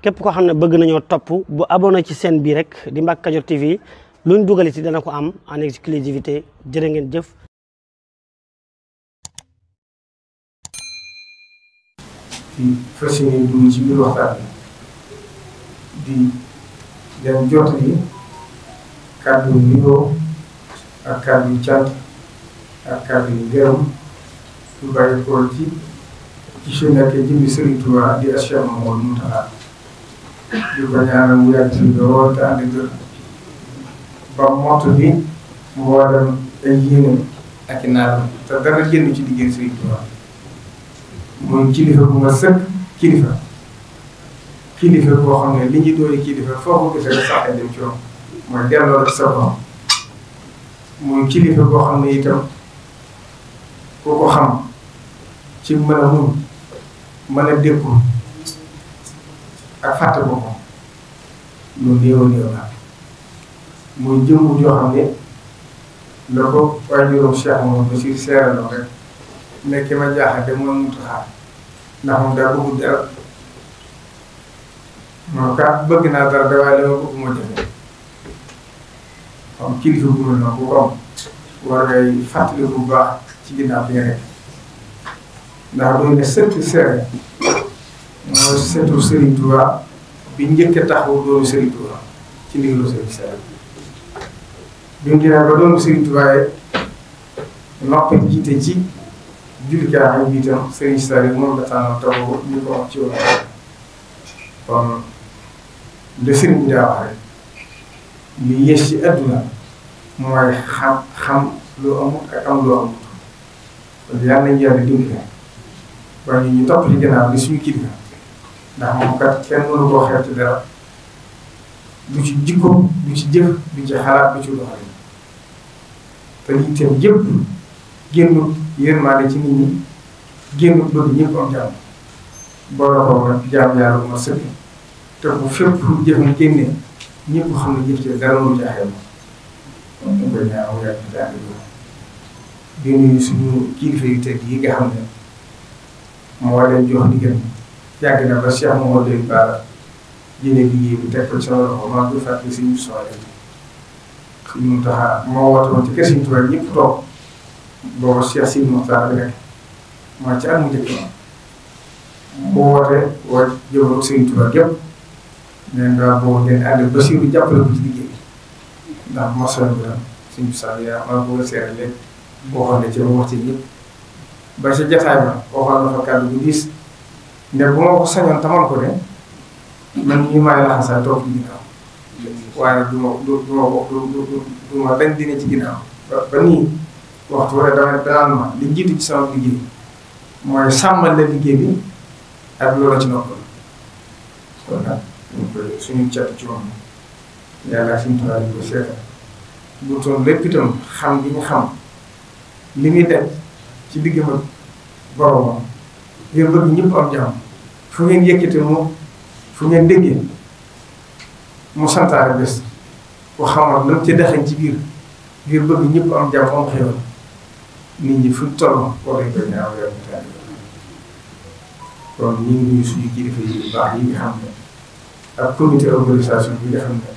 képp koo xam ne bëgg nañoo topp bu abonné ci chaîne bi rek di Mbacke Kadior TV luñ dugal ci dana ko am en exclusivité jërë ngeen jëf. di fas yéene dugg ci biir waxtaan bi di leen jottali kàddu yu nuyoo ak kàddu yu cant ak kàddu yu gërëm yu bàyyi ko ci su nekkee jëmmi Serigne Touba di Cheikh Mouhamadou Mountakha di ko ñaanal mu yàgg ci lool te ànd ak ba mottu bi mboolem ay yéene ak i naan te dara génn ci liggéey Serigne Touba mooy kilifa bu nga sëkk kilifa boo xam ne li ñuy doon kilifa foo ko gisee rek sax dem ci yoon mooy delloo rek sa borom mooy kilifa boo xam ne itam ku ko xam ci mën a muñ mën a dékku ak fàtte boppam lu néew la muy jëmm joo xam ne la ko waajuram Cheikh Mamadou Bassir seeraloo rek nekk ma jaaxal de moom mu taxaar ndax moom daa bëgg dara moom kat bëgg naa dara de waaye dama bëgg moo jafe xam kilifa bu mel noonu bu ko am war ngay fàttali bu baax ci ginnaaw bi nga nekk ndax doy ne sëtt seere mooy sëtu Serigne Touba bi njëkk a taxawu doonu Serigne Touba ci ndigalu Serigne seere bi mu demee ba doonu Serigne Touba noppi jiite ci julli kaa xam bi itam Serigne Saliou moom la tànnal taw ñu ko wax ci woon kon de Serigne bi daa wax rek li yées ci adduna mooy xam loo amut ak am loo amut kon yàlla nañu yàlla dimbali waaye ñu topp ci gannaaw bi suñu kilifa ndax moom kat kenn mënu koo xeeb ci dara du ci jikko du ci jëf du ci xalaat du ci doxalin te lii itam yëpp génnut yërmande ci nit ñi génnut bëgg ñëpp am jàmm boole ko nag jàmm yàlla bu ma sëkk te bu fépp jëfam génnee ñëpp xam ne jëf ci dara mënu jaaxee ma ñu koy ñaan mu yàgg ci ànd di nuyu suñu kilifa yu teg yi nga xam ne moo leen jox ndigal yàgg na ba Cheikh Mouhamadou leen baara jëlee liggéey bi teg ko ci loxo maa ngi fàttali suñu soxla suñu Mountakha moo woote woon ci kër Serigne Touba ñëpp toog boobu Cheikh Sidi Mokhtar bi nekk mooy ci at mu njëkk bu wootee woo jëmale Serigne Touba gépp nee naa boobu ngeen ànd ba Basiru jàppale ko ci liggéey bi ndax mosoon bi tam suñu saa yi maa bëgg a seere léegi boo xam ne ci ba wax ci ñëpp ba ca jataay ba waxoon na fa kàddu bu diis ne bu ma ko sañoon tamal ko ne man ñi maay laxasaay toog ci ginnaaw waaye du ma dañ dina ci ginnaaw ba nii waxtu wala danaan ma li jiitu ci sama liggéey mooy sàmmal la liggéey bi ak loola ci noppal kon nag ñu koy suñu cat ci moom yàlla suñu tubaab yi ko seetal bu toon lépp itam xam gi ñu xam li muy def ci diggam ak boromam ngir bëgg ñëpp am jàmm fu ngeen yëkkate mu fu ngeen déggee mu santaare bés ku xamal lam ci dexañ ci biir ngir bëgg ñëpp am jàmm am xéwal nit ñi fu toll koo dañ koy ñaaw yow ñu tànn kon ñu ngi nuyu suñu kilifa yi bu baax yi nga xam ne ak comité organisation bi nga xam ne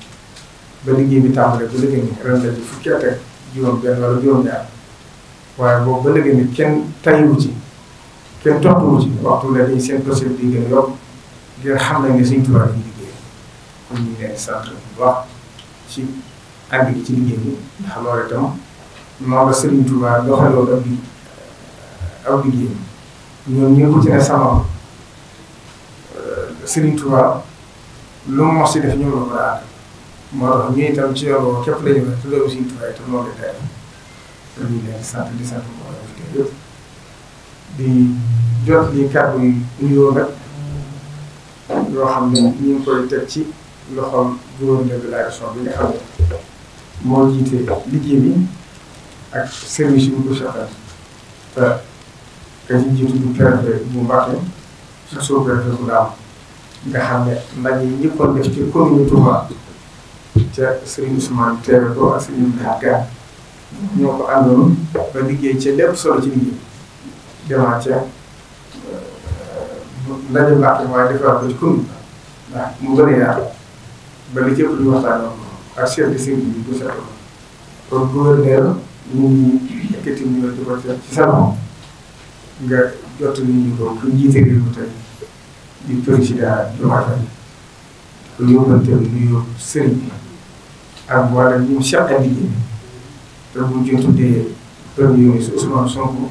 ba liggéey bi tàmbalee ba léegi nii ren la ci fukki at ak juróom-benn wala juróom-ñaar waaye boobu ba léegi nii kenn tayiwu ci kenn toppwu ci waxtu la dañuy seen procédure bi gën a yokk ngir xam nañ ne Serigne Touba yi liggéey kon ñu ngi leen sant bu baax ci ànd gi ci liggéey bi ndax loolu itam noonu la Serigne Touba doxaloon aw liggéey ñoom ñu ngi ko ci ne sama Serigne Touba lu mu mos si def ñoom la ko daal moo tax ñu itam ci yoon boobu képp lañu ne te loolu Serigne Touba itam noonu la tey kon ñu ngi leen sant di sant bu yëpp di jot li kàddu yi nuyoo nag yoo xam ne ñu ngi koy teg ci loxoom gouverneur de la région bi nga xam ne moo jiite liggéey bi ak service yu ko soxal te ka ñu jiitu bu préfet bu Mbacké sa sous-préfet bu Ndaam nga xam ne ndaje yi ñëppoon def ci commune Touba ca Serigne Ousmane teewe ko ak Serigne Mbacké ñoo ko àndoon ba liggéey ca lépp solo ci liggéey demaat ca ndaje Mbacké waaye defaraat ko ci commune ndax mu bëri yaatu ba li cëpp lu waxtaan ak chef de service bi bu seetlu kon gouverneur ñu ngi yëkkati ñu di ko ci sa loxo nga jot nit ñi ko ku jiite réew mi tey di président Diomaye Faye ko yóbbante nuyu sëriñ bi ak wala ñu seq ak liggéey te bu ñu tuddee premier ministre Ousmane Sonko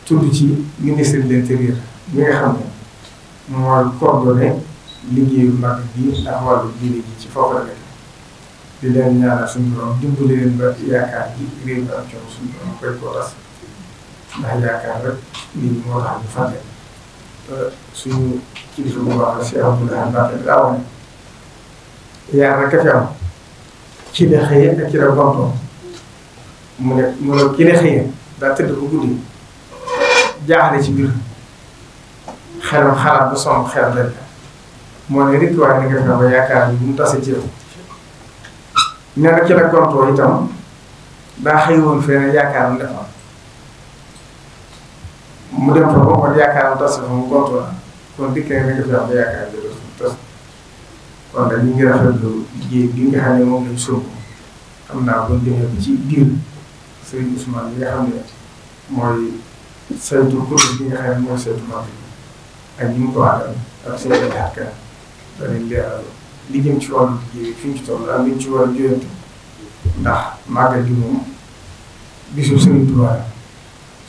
tudd ci ministre de l'intérieur mi nga xam ne mooy coordonné liggéeyu mag bi ak wàllu diine ji ci foofu la nekk di leen ñaanal suñu borom dimbali leen ba yaakaar ji réew mi am coono suñu borom koy koo tas ndax yaakaar rek nit ñi moo tax ñu fàtte suñu kilifa bu baax la si Abdoulaye Mbacke daa wane yaar rek a fi am ci la xëyee ak ci la gontoo mu ne ki la xëyee daa tëdd bu guddi jaaxle ci biir xelam xalaat ba sonn xelam lañ moo ne rek waaye ni nga fexe ba yaakaar bi mu tase ci yow nee na ci la gontoo itam daa xëy woon feneen yaakaar mu defoon mu dem fa ba mu yaakaar mu tase fa mu gontoo la kon dikk na nga fexe ba yaakaar bi tas kon nag ñu ngi rafetlu liggéey bi nga xam ne moom lañ sóobu xam naa bu ñu demee ci biir Serigne Ousmane bi nga xam ne mooy saytu kuréel bi nga xam ne mooy saytu mag bi ak ñi mu ko waxal ak seen i yaakaar danañ leeral li jëm ci wàllu liggéey fi ñu ci toll ak li ñu ci war a jooyante ndax màggal gi moom bisu Serigne Touba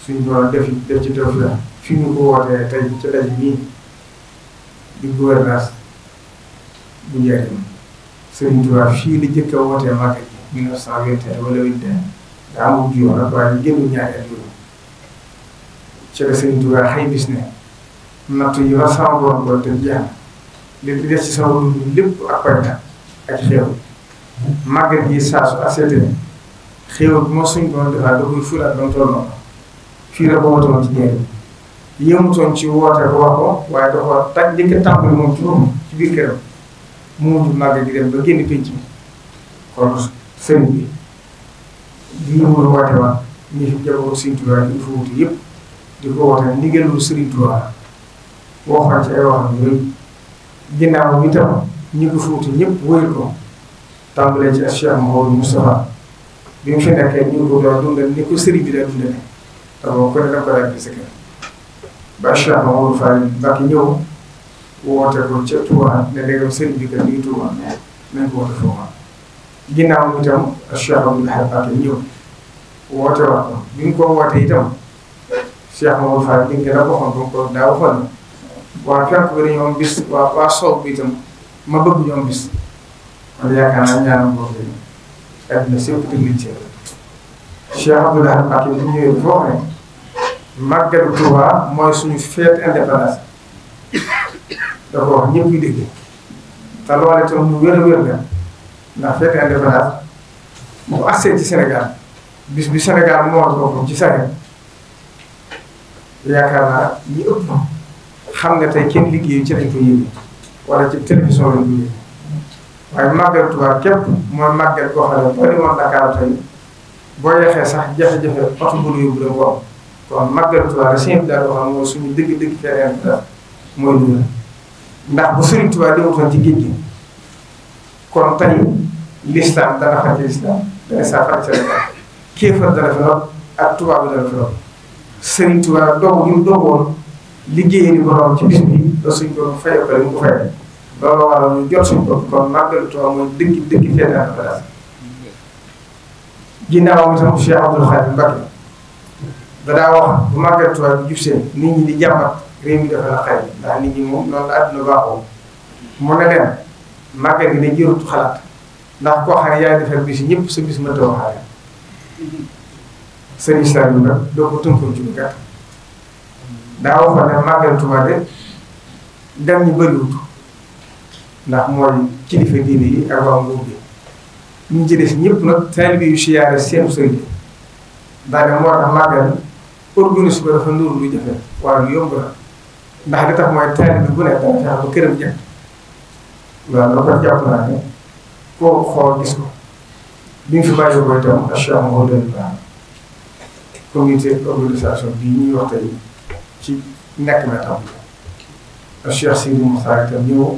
suñu doon def ci def la fi ñu ko wootee tey ci daje bii di gouvernance bu njëriñ Serigne Touba fii la jëkk a wootee màggal gi 1921 wala 21 daa amul jiw nag waaye ñu génn ñaari at yooyu ci la Serigne Touba xëy bis ne natt yi ma sama borom ko te jeex na li des ci sama dund lépp ak payta ak xéewal màggal gi saa su aseetee xéewal bi moo suñ doon defaat da koy fulaat ba mu toll noonu fii la ko wootoon ci njëriñ yëmutoon ci woote ko wax ko waaye dafa taj njëkk tàmbali moom ci boppam ci biir këram mu mujj màggal gi dem ba génn penc mi kon sëriñ bi lii mu woote waat ñi fi jaboot Sëriñ Tuubaa yi fa wuti yëpp di ko woote ndigalul Sëriñ Tuubaa waxoon ci ay waxam yu rëy ginnaaw bi tam ñi ko fa wuti ñëpp wóyul ko tàmbalee ci Cheikh Mouhamadou Moustapha bi mu fi nekkee ñu ko doon dundal ni ko sëriñ bi daa dundale te boo ko ne da ko daal di sa kër ba Cheikh Mouhamadou Fall Mbacké ñëw woote ko ca Touba ne léegi sëriñ bi kat mi ngi Touba nañ ko woote foofa ginnaaw bi itam Cheikh Abdoulaye Mbacké ñëw woote wax ko bi ñu ko wootee itam Cheikh Mouhamadou Fall bi nga ko waxoon ko daa waxoon waa fekk ba dañoo am bis waa sow bi itam ma bëgg ñoom bis kon yaakaar naa ñaanam boobu adduna sépp tëgg ci Cheikh Abdoulaye Mbacké bi ñëwee foo xam ne màggalu Touba mooy suñu fête indépendance da ko wax ñëpp yu dégg te loolu itam lu wér a wér la ndax fête indépendance bu accès ci Sénégal bis bi Sénégal moo boppam ci Sénégal yaakaar naa ñi ëpp xam nga tey kenn liggéeyu ci lañ ko yëngu wala ci télévision lañ ko yëngu waaye màggal Touba képp mooy màggal koo xam ne boo demoon Dakar tey boo yeexee sax jafe-jafe oto bu la yóbbu la ko am kon màggal Touba rek sëñ bi daal wax mooy suñu dëgg-dëgg feneen mooy lu ndax bu Sëriñ Touba demutoon ci géej gi kon tey l'islam dana fàtte l'islam dana saa fàtte Sénégal kéefar dana fi noot ak Touba bi dana fi noot Sëriñ Touba doog gi mu doogoon liggéeyee ni borom ci bis bi ba suñ ko fayoo ko mu ko fayee loolu waral ñu jot suñ bopp kon màggal Touba mooy dëgg feneen daal ginnaaw itam Cheikh Abdoul Khadim Mbacké daa wax bu màggal Touba bi jub seen nit ñi di jàmbat réew mi dafa la xëy ndax nit ñi moom noonu la àdduna baaxoo mu ne leen màggal gi ne jërut xalaat ndax koo xam ne yaay defar bis ñëpp sa bis mënta waxaale sëriñ Saliou nag doo ko tënkoon ci lu gàtt daa waxoon ne màggal Touba de dem ñu bëriwut ndax mooy kilifa diine yi ak waa nguur gi ñu ci des ñëpp nag taalibe yu siyaare seen sëriñ daanaka moo tax màggal organise ko dafa nuru lu jafe waaye lu yomb la ndax li tax mooy taalibe bu nekk dana fexe ba këram jekk loolu la ko jàpp naa ne koo xool gis ko bi nga fi bàyyi ko itam Cheikh Mouhamadou Ba comité organisation bii ñuy wax tey ci nekk na tam Cheikh Sidi Moussa itam ñëw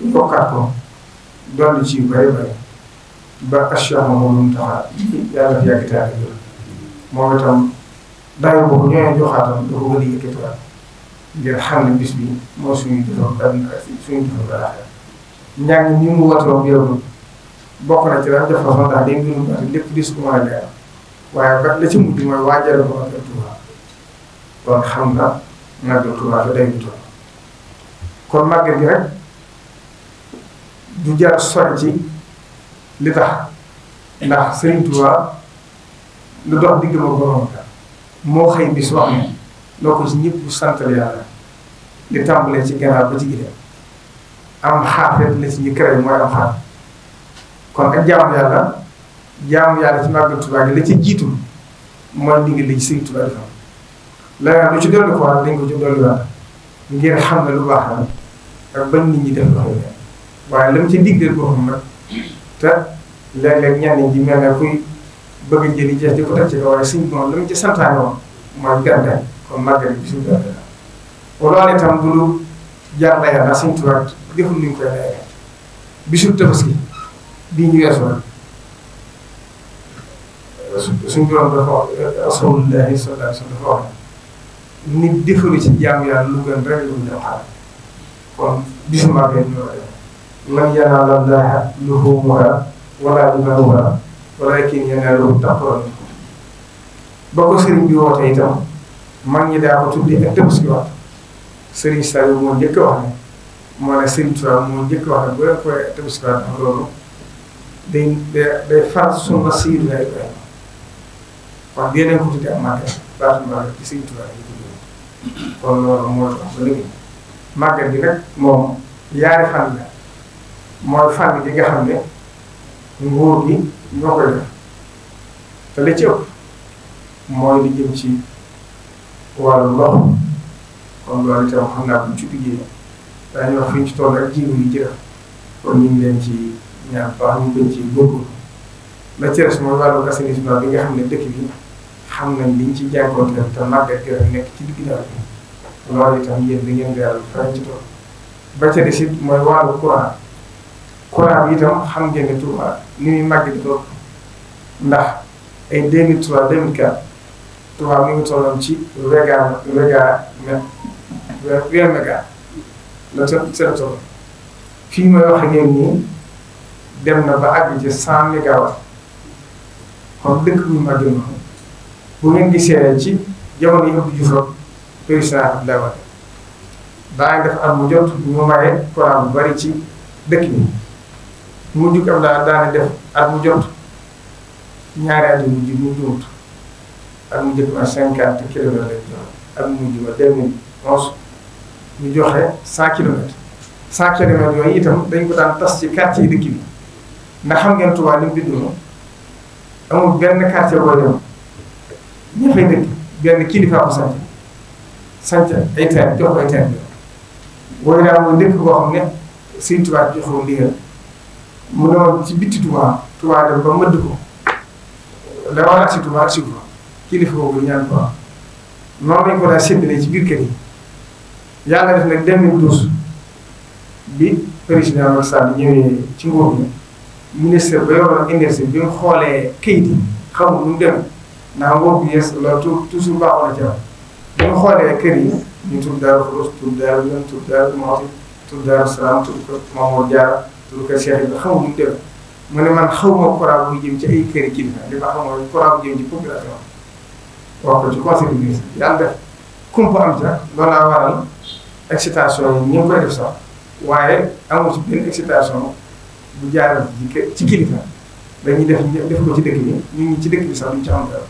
yokkaat ko dolli ci yu bëri bëri ba Cheikh Mamadou Mountakha yàlla fi yàgg taal moom itam daaw boobu ñooy joxaatam da ko gën a yëkkatiwaat ngir xam ne bis bi moo suñu jëfam benn ak suñu jëfam balaa njàng ñi mu woote woon yow bokk na ci daal def façon daal day gën a lépp di su ko mën a leer waaye ba la ci mujj mooy waajal ko ak Touba kon xam na màggal Touba fa day toll kon màggal gi rek du jar sori ci li tax ndax Serigne Touba lu dox digg ma borom moo xëy bis wax ne loo ko ci ñëpp santal yàlla di tàmbalee ci gannaaw ba ci gileem am xaafet la ci ñu créé mooy am xaar kon ak jaamu yàlla ci màggal Touba gi la ci jiitu mooy ndigal li ci Serigne Touba defam leneen lu ci dolli ko wax dañ ko ci dolli waat ngir xam ne lu baax la ak bañ nit ñi def loxo waaye la mu ci digleel boppam nag te léeg-léeg ñenn ñi mel ne kuy bëgg a jëli jeex di ko def ci kaw waaye suñ moom la mu ci santaane woon mooy gànnaay kon màggal bi suñu gànnaay la loolu itam du lu jar la yàlla Sëriñ Tuubaa deful luñ koy layee bisu Tabaski bii ñu weesu rek suñ borom dafa wax Rasulullaahi sallallaahu alayhi wa sallam dafa wax nit defalu ci jaamu yàlla lu gën rek lu dem xaar kon bisu màggal ñu war a def lan yanaala llaaha luhuumuhaa wala dimaahuhaa walaakin yanaaluhu taqwaa minkum ba ko sëriñ bi woote itam mag ñi daa ko tuddee ak Tabaski wax sëriñ Saliou moo njëkk wax ne moo ne Sëriñ Tuubaa moo njëkk wax ne bu leen koy Tabaski wax loolu day farat sunna Sayyidinaa Ibrahima wax dee leen ko tuddee ak màggal baatu màggal ci Sëriñ Tuubaa yi tuddee kon loolu moo tax ba léegi màggal gi nag moom yaari fan la mooy fànn gi nga xam ne nguur gi ñoo koy def te li ci ëpp mooy li jëm ci wàllu ndox kon loolu itam xam naa buñ ci liggéey daañu wax fi ñu ci toll ak jiwu yi ci def kon ñu ngi leen ci ñaan baax ñu gën ci góorgóorlu la ci des mooy wàllu assainissement bi nga xam ne dëkk bi xam nañ liñ ci jànkuwanteel te màggat gi rek nekk ci digg nawet bi loolu itam yéen da ngeen di yàlla fañ ci toll ba ca des it mooy wàllu courant bi itam xam ngeen ne Touba ni muy màgg di toog ndax ay 2003 2004 Touba mi ngi tolloon ci méga la seen toll fii may wax ak yéen nii dem na ba àgg ci 100 mégawatt kon dëkk bu màgg noonu bu ngeen gisee ci jamono yi Abdou Diouf ak président Abdoulaye Wade daa ngi def at mu jot ñu maye courant bu bari ci dëkk bi mu jug am daana def at mu jot ñaari at yu mujj mu jumut at mu jëkk ma 50 kilomètres lañ joxe at mu mujj ma 2011 ñu joxe 100 kilomètres 100 kilomètres yooyu itam dañ ko daan tas ci quartier yi dëkk bi ndax xam ngeen Touba li mu bindoo amul benn quartier boo dem ña fay dëkk benn kilifa ko sant ay teen jox ko ay teen bi booy daal mooy dëkk boo xam ne Sëriñ Tuubaa jox ko ndigal mu demoon ci bitti Touba dem ba mëdd ko la war ak si Touba ak si ko kilifa boobu ñaan ko noonu lañ ko daa séddalee ci biir kër yi yàlla def nag 2012 bi président Macky Sall ñëwee ci nguur bi ministère ba yoroon énergie bi mu xoolee kayit yi xamul nu mu demee ndax nguur bi yees loolu toujours baaxoon na ci am bi mu xoolee kër yi ñu tudd Daaru Xudoos tudd Daaru Minam tudd Daaru Muxti tudd Daaru Salaam tudd ko Mamour Diarra tudd ko Cheikh Ibrahima xamul nu mu demee mu ne man xawma courant bu jëm ci ay kër yi kilifa li ma xam mooy courant bu jëm ci population wax ko ci conseil du ministre yàlla def kumpa am ca loolu laa waral excitation yi ñu ngi koy def sax waaye amul ci benn excitation bu jaaral ci kilifa dañuy def ko ci dëkk bi ñu ngi ci dëkk bi sax duñ ci am dara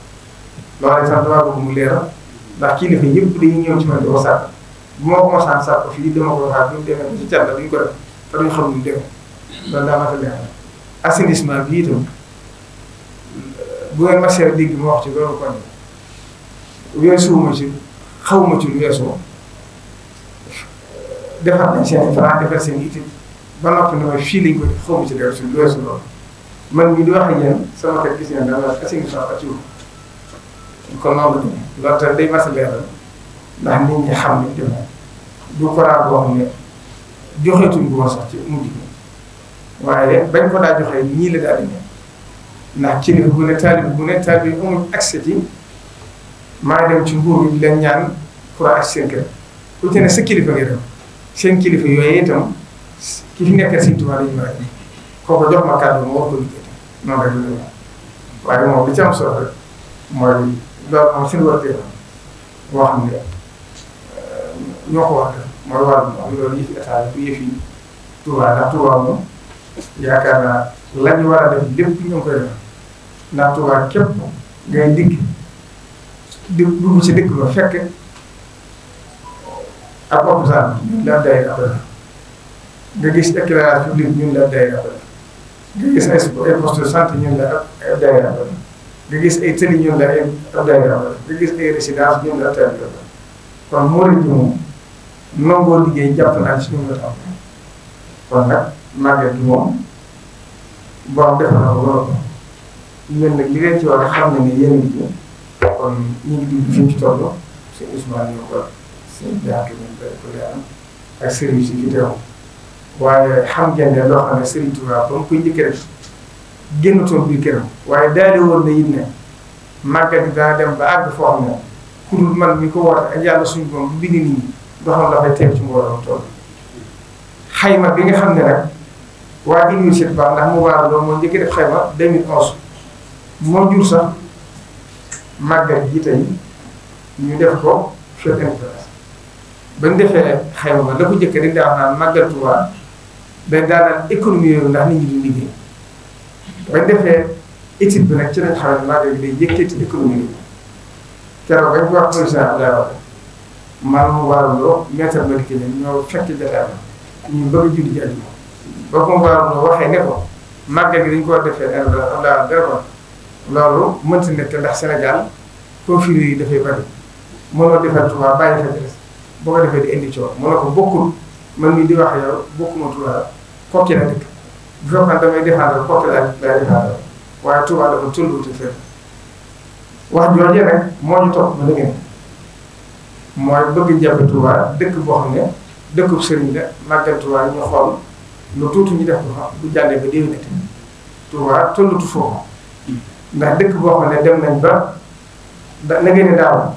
loolu sax damaa bëgg mu leeral ndax kilifa yëpp dañuy ñëw ci man di ko sàkk bu ma ko mosaan sàkk fii dama ko waxaat bu ñu demee ba ci cat la duñ ko def te duñ xam nu mu demee loolu daa mat a leeral assainissement bi itam bu ngeen ma seet dégg ma wax ci loolu kon weesuwuma ci xawma ci lu weesoo defar nañ seen plan defar seen itam ba noppi ne ma fii lañ ko def xawma ci lu weesu loolu man mii di wax ak yéen sama kër gis ngeen daal assainissement ak ci kon noonu la demee loolu tamit day mas a leeral ndax nit ñi xam ne demee du courant boo xam ne joxeetuñ ko woon sax ci mujj bi waaye bañ ko daa joxee ñii la daal di ñëw ndax kilifa bu ne taalibe amul accès ci maa dem ci nguur gi leen ñaan pour ak seen kër ku ci ne sa kilifa ngay dem seen kilifa yooyu itam ki fi nekkal Sëriñ Tuubaa dañu war a kooku jox ma kàddu ma war ko liggéey noonu rek la waaye moom li ci am solo rek mooy loolu moom suñu war boo xam ne ñoo ko wax mooy wàllu moom loolu yëfi état bi du yëfi Tuubaa ndax Tuubaa moom yaakaar naa la ñu war a def lépp ñu ngi koy def ndax Tuubaa képp ngay dugg ci dëkk ba fekk ak hôpital ñun la day après nga gis éclairage public ñun la day après nga gis ay poste de santé ñun la ab day après nga gis ay tëli ñun la ab day après nga gis ay résidence ñun la teel kon moo leen di moom nangoo liggéey jàpp naa ci ñun la tam kon nag màgget bi moom borom defal na ko lool ñun nag li ngeen ci war a xam ne ni yéen ngi ci kon ñu ngi dugg fi ñu ci toll seen Ousmane ñoo ko seen jaatu ñu ko leeral ak service yi fi teew waaye xam ngeen ne loo xam ne Serigne Touba ba mu koy njëkk rek génnatoon biir këram waaye daal woon na it ne màggat bi daa dem ba àgg foo xam ne ku dul man mi ko war ak yàlla suñu borom bu bind nit ñi doxam dafay teew ci mbooloo toll xayma bi nga xam ne nag waa université ba ndax mu baax loolu moo njëkk def xayma 2011 moo jur sax màggat ji tey ñu def ko fête indépendance ba ñu defee xayma ba la ko njëkk rek daa wax naan màggal Tuubaa day daanaka économie yooyu ndax nit ñi duñ liggéey ba ñu defee étude bi nag ci lañ xam ne màggal bi day yëkkati économie yi keroog bañ ko wax président Abdoulaye Wade man mu waraloo maître Madické Niang ñoo fekk jotaay ñu bëgg a julli ji àjjuma ba ko mu waraloo waxee ne ko màggal gi dañ ko war defee dara loolu mënti nekk ndax Sénégal conflits yi dafay bari mënoo defal Touba bàyyi fa des boo ko defee di indi coow mën na ko bokkul man mii di wax yow bokkuma Touba Koki la dëkk bu fekkoon damay défendre Koki laa défendre waaye Touba dafa tolluwuti fenn wax jooju nag moo ñu topp ba léegi mooy bëgg jàppe Touba dëkk boo xam ne dëkkub sëriñ la màggal Touba ñu xool lu tuuti ñu def ko fa bu jàllee ba déwénati Touba tollutu foofu ndax dëkk boo xam ne dem nañ ba na ngeen ne daaw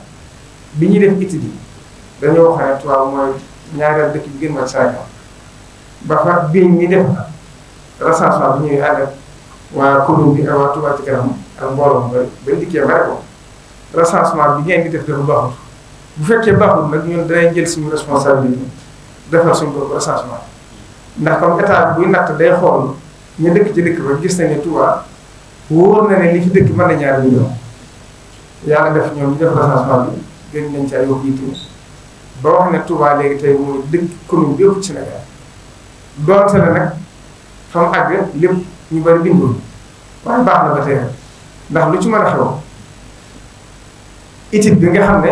bi ñuy def étude yi dañoo wax ne Touba mooy ñaareel dëkk bi gën mooy Sénégal ba fa biñ ñi def recensement bi ñuy ànd ak waa commune bi ak waa Touba ci kanam ak mbooloo mu bëri ba ndikkee ma ne ko recensement bi ngeen di def dafa baaxut bu fekkee baaxut nag ñun danañ jël suñu responsabilité defal suñu bopp recensement ndax comme état buy natt day xool ñu dëkk ci dëkk ba gis nañ ne Touba wóor na ne li fi dëkk mën na ñaari million yàlla def ñoom ñu def recensement bi gën nañ ci ay wax yitte ba wax ne Touba léegi tey mooy dëkk commune bi yëpp ci Sénégal doonte ne nag fa mu àgg lépp ñu bari bindul waaye baax na ba tey ndax lu ci mën a xew étude bi nga xam ne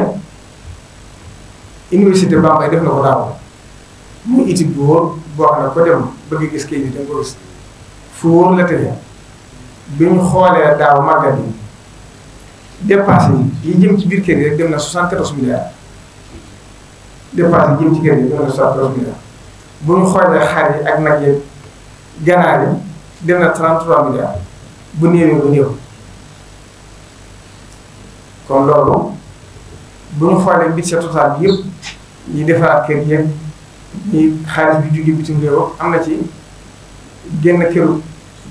université Bambey def na ko daaw muy étude bu wóor boo xam ne ko dem bëgg gis kayit bi da nga ko gis fu wóor la tëjee bi ñu xoolee daaw màggal yi dépense yi jëm ci biir kër yi rek dem na 74 milliards dépense yi jëm ci kër yi dem na 74 milliards bu ñu xoolee xar yi ak nag yi ganaar yi dem na 33 milliards bu néewee ba néew kon loolu bu ñu xoolee budget total bi yëpp ñi defaraat kër yëpp ñi xaalis bi jóge bitim réew am na ci génn këru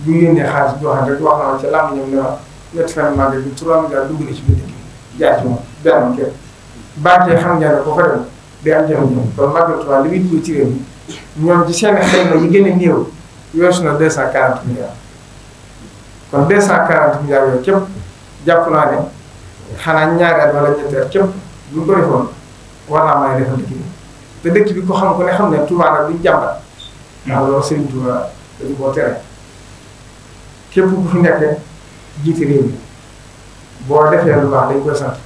bu yónnee xaalis boo xam ne rek wax na ma ca làmb ñoom ne ma ñetti fan màggal bi 3 milliards dugg na ci biir dëkk bi jaay ci moom benn kër bànkee xam nga ne ko fa dem day am jafe-jafe kon màggal Tuubaa li muy dugg ci réew mi ñoom ci seen xayma yi gën a néew weesu na 240 milliards kon 240 milliards yooyu képp jàpp naa ne xanaa ñaari at wala ñetti at képp bu ñu ko defoon war naa mën a defal dëkk bi te dëkk bi ko xam ko ne xam ne Touba nag duñ jàmbat ndax loolu Serigne Touba dañu koo tere képp ku fi nekk jiite réew mi boo defee lu baax dañ koy sant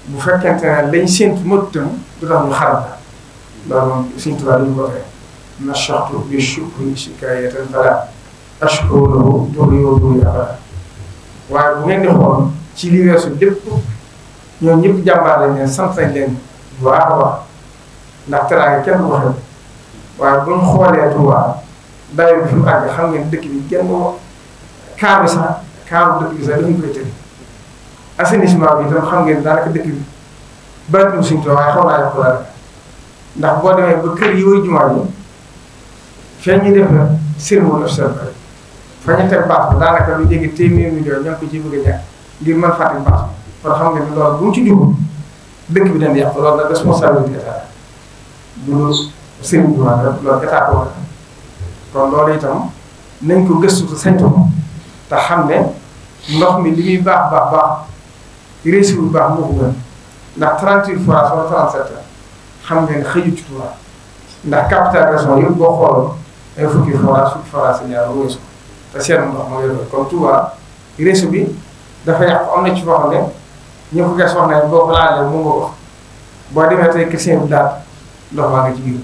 bu fekkente ne lañ séntu mot itam du tax ñu xaram la loolu moom Serigne Touba dañu ko tere nashatu bi shukri shikayatan fala ashkuru lahu duri wa duri abada waaye bu ngeen di xool ci li weesu lépp ñoom ñëpp jàmbaar lañ leen sant nañ leen bu baax a baax ndax teraanga kenn du waxee waaye bu ñu xoolee Touba dayoo bi fi mu àgg xam ngeen dëkk bi genn kaar bi sax kaaru dëkk bi sax dañu koy tëri assainissement bi itam xam ngeen daanaka dëkk bi bariwul suñu tool waaye xaw naa yokk daal ndax boo demee ba kër yi wër jumaa yi fee ñu def na cérémonie officielle fa ñu teg baax ba daanaka lu jege téeméer million ñoo ngi ko ci bëgg a ñàkk ngir mën fàtte baax kon xam nga ni loolu bu mu ci dugg dëkk bi dañ di yàq loolu nag responsabilité état du sëriñ bi loolu état ko war kon loolu itam nañ ko gëstu te saytu ko te xam ne ndox mi li muy baax baax baax réussi bu baax moo ko gën ndax 38 forages wala 37 xam ngeen xëju ci Touba ndax capital région yëpp boo xooloon ay fukki forage ñaar réussi te seen ndox ma yore kon Touba réussi bi dafa yàqu am na ci foo xam ne ñu ko ges wax nañ boo ko laalee mu nga wax boo demee tey kër Sëñ bi daal ndox maa nga ci biir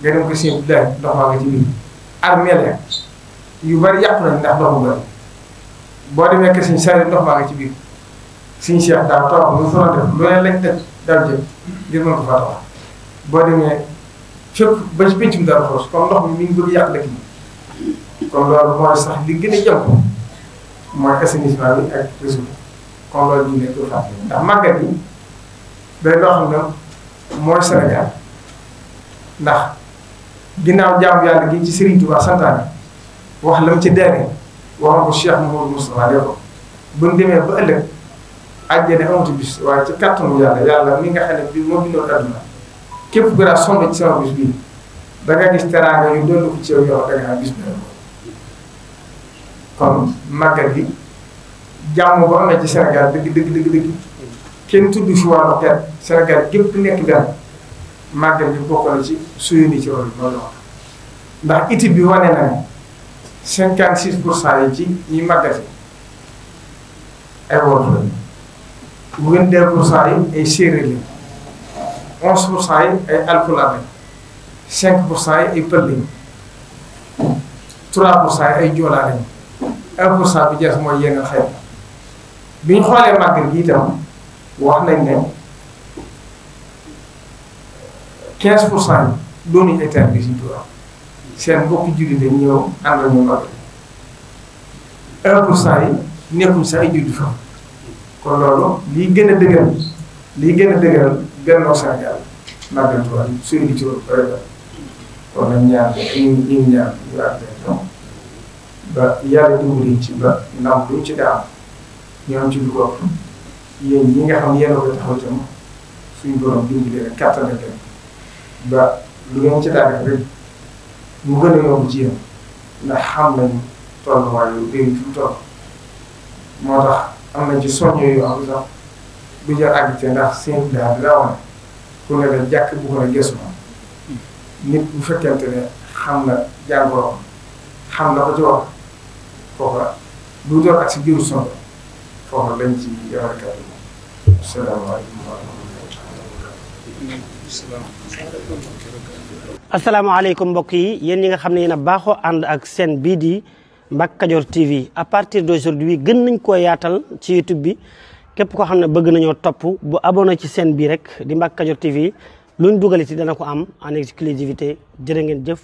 nga dem kër Sëñ bi daal ndox maa nga ci biir armée yu bari yàqu nañ ndax ndox mu bari boo demee kër Sëñ Saliou ndox maa nga ci biir Sëñ Cheikh daaw taw ñu fa def lu leen lañ def daaw jëm ngir mën ko faa tax boo demee fépp ba ci pencum dara xoos comme ndox mi mi ngi bëgg yàq dëkk bi kon loolu mooy sax li gën a jëm mooy assainissement bi ak réseau bi kon loolu ñu nekk fàtte ndax màggat yi day loo xam ne mooy Sénégal ndax ginnaaw jaamu yàlla gi ci Serigne Touba santaane wax la mu ci deene wax nga ko Cheikh Mouhamadou Moustapha dee ko bu ñu demee ba ëllëg àjjana amatu bis waaye ci kattanu yàlla mi nga xam ne bii moo bindoon adduna képp ku daa sonn ci sama bis bii da nga gis teraanga yu doon ko ci yow da nga bis bi kon màggal gi jàmm bu amee ci Sénégal dëgg kenn tudd fi wàllu xeet Sénégal gépp nekk benn màggal gi bokk na ci suyu ni ci loolu loolu wax ndax étude bi wane na ne 56% yi ci ñi màggati ay wolof lañu 22% yi ay séeréer lañu 11% yi ay alpulaar lañu 5% yi ay pël lañu 3% yi ay joolaa lañu 1% bi jeex mooy yeneen xeet bi ñu xoolee màggal gi itam wax nañ ne 15% yi doonuñu état bi suñu tubaab seen mbokku jullit dañ ñëw ànd ak ñu màggal 1% yi nekkuñ sax ay juddu fa kon loolu lii gën a dëgëral bennoo Sénégal màggal Tuubaa suñu gi ci wàllu kon nag ñaar ñu ñaar ñu àgg ba yàlla dimbali ci ba ndam lu ci daa am ñu am ci lu ko ëpp yéen ñi nga xam yéen a koy taxaw itam suñu borom dimbali leen kàttan ak ba lu ngeen ci daa def rek mu gën a yomb ci yéen ndax xam nañu tolluwaayu réew mi fi mu toll moo tax am nañ ci soñño yu am sax du jar àggite ndax seen daal daa wane ku ne la jàkk bu ko ne gëstu nit bu fekkente ne xam na jàngoro xam na ko ci wax foofa du door ak si biiru sonn foofa lañ ci yore kàddu gi. asalaamaaleykum wa rahmatulah. asalaamaaleykum mbokk yi yéen ñi nga xam ne yéen a baaxoo ànd ak seen bii di Mbacke Kadior TV à partir d'aujourd'hui gën nañ koo yaatal ci YouTube bi képp koo xam ne bëgg nañoo topp bu abonné ci seen bii rek di Mbacke Kadior TV luñ dugal ci dana ko am en exclusivité jërë ngeen jëf.